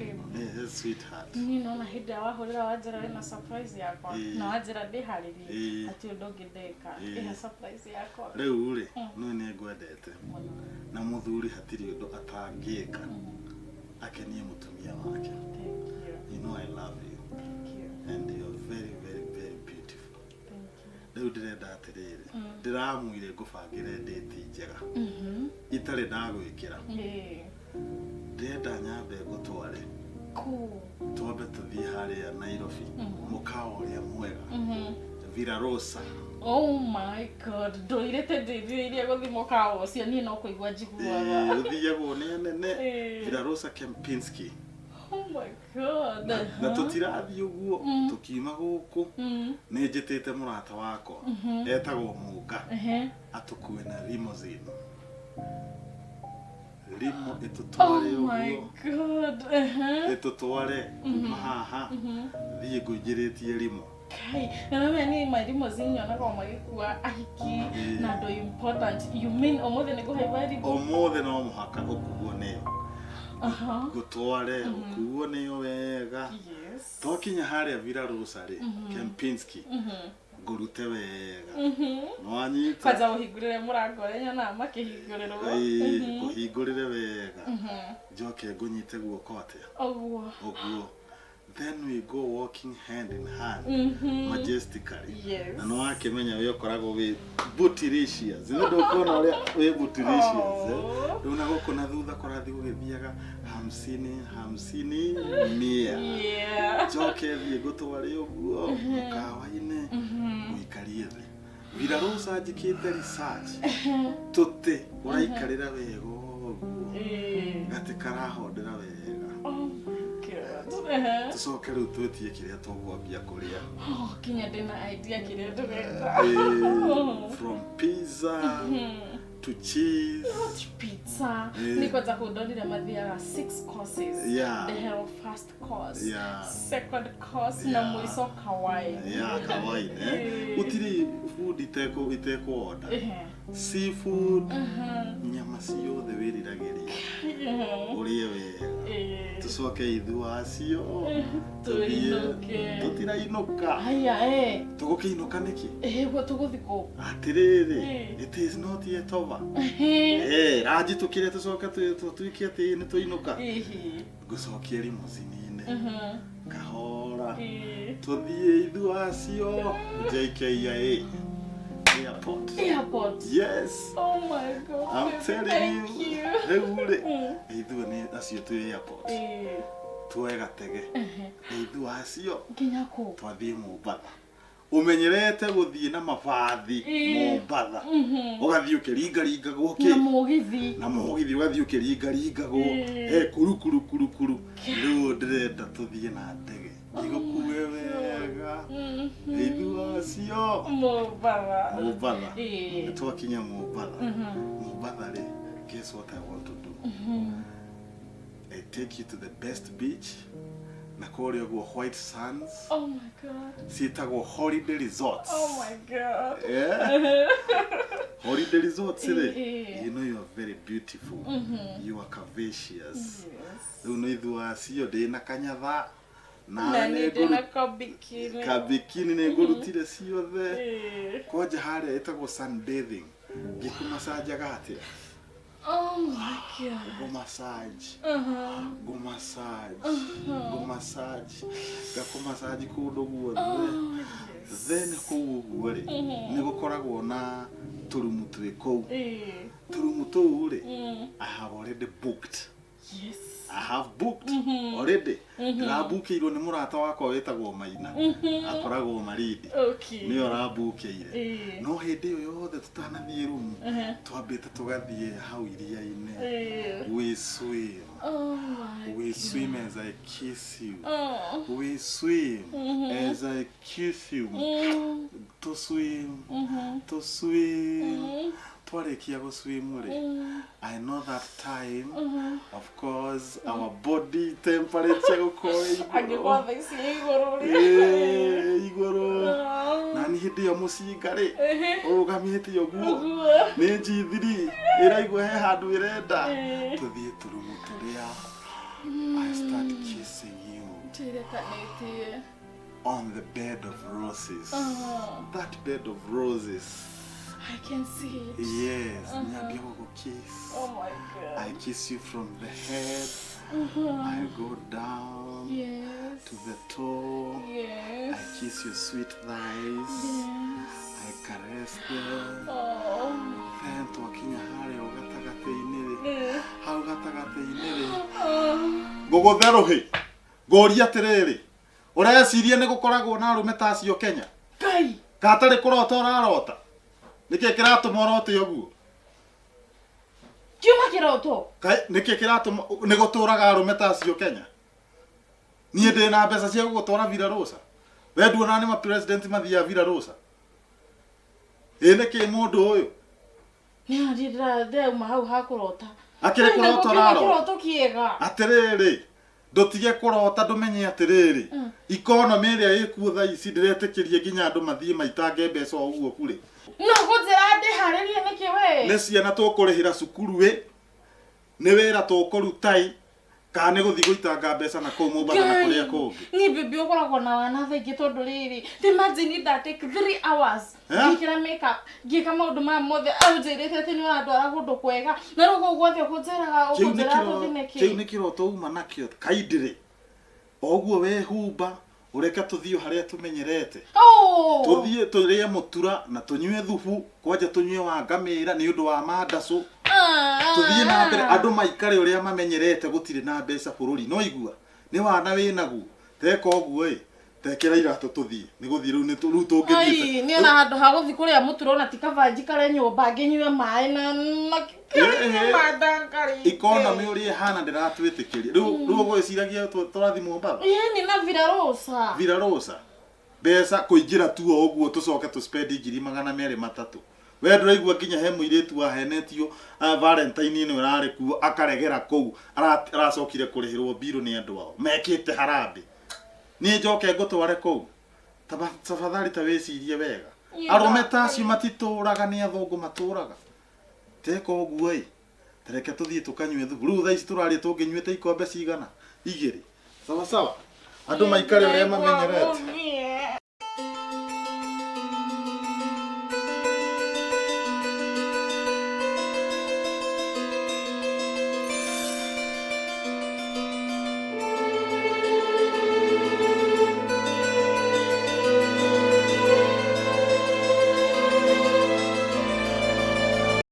Babe. Yes, sweetheart. Niĩ nona hĩndĩ ĩrĩa wahũrĩra wanjĩra wĩna surprise yakwa na wanjĩra ndĩharĩrie hatirĩ ũndũ ũngĩ ndeka ĩha surprise yakwa. Rĩu rĩ, nĩ nĩ ngwendete na mũthuri hatirĩ ũndũ atangĩka akenie mũtumia wake. Thank you. You know I love you. Thank you. And you're very, very, very beautiful. Thank you. Rĩu ndĩrenda atĩrĩrĩ, ndĩramwire ngũbangĩre ndĩti njega itarĩ ndagwĩkĩra. Ndĩrenda nyambe ngũtware Cool. twambe tũthiĩ harĩa Nairobi, mũkawa ũrĩa mwega, Villa Rosa. Oh my God, ndũirĩte ndĩrirĩirie gũthiĩ mũkawa ũcio, niĩ no kũigua njiguaga. Ũthiagwo nĩ anene. Villa Rosa Kempinski. Oh my God. Na tũtirathiĩ ũguo, tũkiuma gũkũ nĩ njĩtĩte mũrata wakwa etagwo Mũnga atũkue na limousine, limo ĩtũtware Oh my ũguo God. Ĩtũtware kuma haha thiĩ ngũingĩrĩtie limo. Kai, na namenya niĩ my limousine nyonaga o magĩkua ahiki na andũ important. You mean ũmũthĩ nĩ ngũhaimba limo? Ũmũthĩ no mũhaka ũkuo nĩyo, ngũtware ũkuo nĩyo wega. Twakinya harĩa Villa Rosa rĩ, Kempinski, ngũrute wega, nĩwanyita? Kwanza ũhingũrĩre mũrango ũrĩa nyonaga makĩhingũrĩrwo. Ĩĩ, ngũhingũrĩre wega, njoke ngũnyite guoko atĩa? Ũguo. Ũguo. Then we go walking hand in hand majestically. Na nĩ wakĩmenya wĩ ũkoragwo wĩ bootylicious, nĩ ndũkuona ũrĩa wĩ bootylicious, eh? Oh. Rĩu na gũkũ na thutha kũrathiĩ gũgĩthiaga hamsini hamsini mia. Njoke thiĩ ngũtware ũguo mũkawa-inĩ, ngũikarie thĩ Villa Rosa, njĩkĩte research tũtĩ ũraikarĩra wega ũguo, gatĩ karahondera wega. Oh my God. Tũcoke rĩu twĩtie kĩrĩa tũkwambia kũrĩa. Oh, kinya ndĩna idea kĩrĩa ndĩrenda. From pizza to cheese. Not pizza. Nĩ kwanza kũndonire mathiaga six courses. Ndehero first course, second course na mũico kawaii. Yeah, kawaii, eh? Gũtirĩ food itekũ order, seafood, nyama ciothe wĩriragĩria ũrĩe wega. Tũcoke ithuĩ acio tũthiĩ. Tũinũke. Tũtirainũka. Haya, eh. Tũgũkĩinũka nĩkĩ? Guo tũgũthiĩ kũ? Atĩrĩrĩ, it is not yet over. Ranji tũkĩrĩa, tũcoke tũtuĩke atĩ nĩ twainũka. Ngũcokie limousine-inĩ kahora, tũthiĩ ithuĩ acio JKIA airport. Airport. Yes. Oh my God. I'm Baby, telling thank you. you. Rĩu rĩ, ithuĩ nĩ acio twĩ airport, tuoe gatege ithuĩ acio. Nginya kũ? Twathiĩ Mombatha, ũmenyerete gũthiĩ na mabathi. Mombatha ũgathiĩ ũkĩringaringagwo Na kĩ mũgithi. Na mũgithi ũgathiĩ ũkĩringaringagwo, kuru kuru kuru kuru. Rĩu ndĩrenda tũthiĩ na ndege igũkue wega ithuĩ acio. Mombatha. Mombatha. Nĩ twakinya Mombatha. Mombatha rĩ, guess what I want to do? I take you to the best beach na kũrĩa ũguo White Sands. Oh my God. Ciĩtagwo Holiday Resorts. Oh my God. Yeah. Holiday Resorts rĩ, you know you are very beautiful, you are curvaceous. Rĩu nĩ ithuĩ acio ndĩna kanyatha Na nawe nĩ nĩ ndĩna kabikini. Kabikini nĩ ngũrutire ciothe. Kwanja harĩa ĩtagwo sunbathing, ngĩkũmacanjaga atĩa? Oh my God. Ngũmassage, ngũmassage, ngũmassage, ngakũmassage kũndũ guothe. Oh, yes. Then kũu ũguo rĩ, nĩ gũkoragwo na tũrumu twĩ kũu. Tũrumu tũu rĩ, I have already booked. I have booked already. Ndĩrambukĩirwo nĩ mũrata wakwa wĩtagwo Maina, akoragwo Marindi. Nĩwe ũrambukĩire. No hĩndĩ ĩyo yothe tũtanathiĩ rumu, twambĩte tũgathiĩ hau iria-inĩ. We swim. Oh my. We swim as I kiss you. Oh. We swim as I kiss you. To swim, to swim. Twarĩkia gũswim rĩ, I know that time, of course, our body temperature gũkorwo ĩ igũrũ. Angĩkorwo thaa ici ĩ igũrũ rĩ. Ĩ, igũrũ. Na nĩ hĩndĩ ĩyo mũcinga rĩ, ũrũgamĩte ũguo Ũguo. nĩ G3 ĩraigua he handũ ĩrenda. Tũthiĩ tũrumu tũrĩa, I start kissing. Tũhikanĩtie. On the bed of roses. That bed of roses. I can see it. Yes, nyambie gũgũ kiss. Oh my God. I kiss you from the head. I go down to the toe. I kiss your sweet thighs. I caress them. Oh. Then twakinya harĩa o gatagatĩ-inĩ rĩ, hau gatagatĩ-inĩ rĩ, ngũgũthe rũhĩ, ngũrie atĩrĩrĩ, ũreciria nĩ gũkoragwo na arũme ta acio Kenya? Ngai. Katarĩ kũrota ũrarota? Nĩkĩ kĩratũma ũrote ũguo? Kiuma kĩroto. Kaĩ nĩkĩ kĩratũma nĩ gũtũraga arũme ta acio Kenya? Niĩ ndĩ na mbeca cia gũgũtwara Villa Rosa. We nduonaga nĩ ma president mathiaga Villa Rosa? Ĩ nĩkĩ mũndũ ũyũ? Nĩ ndĩrauma hau ha kũrota. Akĩrĩ kũrota ũrarota? Kĩroto kĩega. Atĩrĩrĩ, ndũtige kũrota ndũmenye atĩrĩrĩ, economy ĩrĩa ĩkuo thaa ici ndĩretĩkĩria nginya andũ mathiĩ maitange mbeca o ũguo burĩ. No gũnjĩra ndĩharĩrie nĩkĩ we? Nĩ ciana tũkũrĩhĩra cukuru ĩ, nĩ wĩra tũkũruta ĩ, kana nĩ gũthiĩ gũitanga mbeca na kũu Mombatha na kũrĩa kũngĩ. Niĩ baby ũkoragwo na wana thaa ingĩ tondũ rĩrĩ, imagine nda take 3 hours Eh? ngĩkĩra makeup, ngĩka maũndũ maya mothe, aũnjĩrĩte atĩ nĩ ũrandwara kũndũ kwega, na rĩu kũu guothe ũkũnjĩraga Kĩu nĩ ũkũnjĩra kĩro- tũthiĩ nĩkĩ? kĩu nĩ kĩroto uma nakĩo kaindĩrĩ. O ũguo wehumba, ũreke tũthiĩ o harĩa tũmenyerete. Oh! Tũthiĩ tũrĩe mũtura na tũnyue thubu, kwanja tũnyue wa ngamĩra nĩ ũndũ wa mandacũ. Ah. Tũthiĩ na mbere andũ maikare ũrĩa mamenyerete gũtirĩ na mbeca bũrũri. No igua, nĩ wana wĩnaguo. Teka ũguo ĩ, tekĩra iratũ tũthiĩ. Nĩ gũthiĩ rĩu nĩ rĩu tũngĩthiĩte. Ai, niĩ ona handũ ha gũthiĩ kũrĩa mũtura ona ti kaba njikare nyũmba ngĩnyue maĩ na na Eh, eh. mandangarĩte. Economy ũrĩa ĩhana ndĩratwĩtĩkĩria. Rĩu rĩu ũgwĩciragia tũrathiĩ Mombatha? Ĩni na Villa Rosa. Villa Rosa. Mbeca kũingĩra tu o ũguo tũcoke tũ spend 203,000. We ndũraigua nginya he mũirĩtu wahenetio Valentine ĩno ĩrarĩ kuo akaregera kũu aracokire kũrĩhĩrwo mbirũ nĩ andũ ao mekĩte harambĩ. Niĩ njoke ngũtware kũu. Tafadhali ta wĩcirie wega. Arũme ta acio matitũraga nĩ athũngũ matũraga. Teka ũguo ĩ, tareke tũthiĩ tũkanyue thubu. Rĩu thaa ici tũraria tũngĩnyuĩte ikombe cigana? Igĩrĩ. Sawa sawa. Andũ maikare ũrĩa mamenyerete.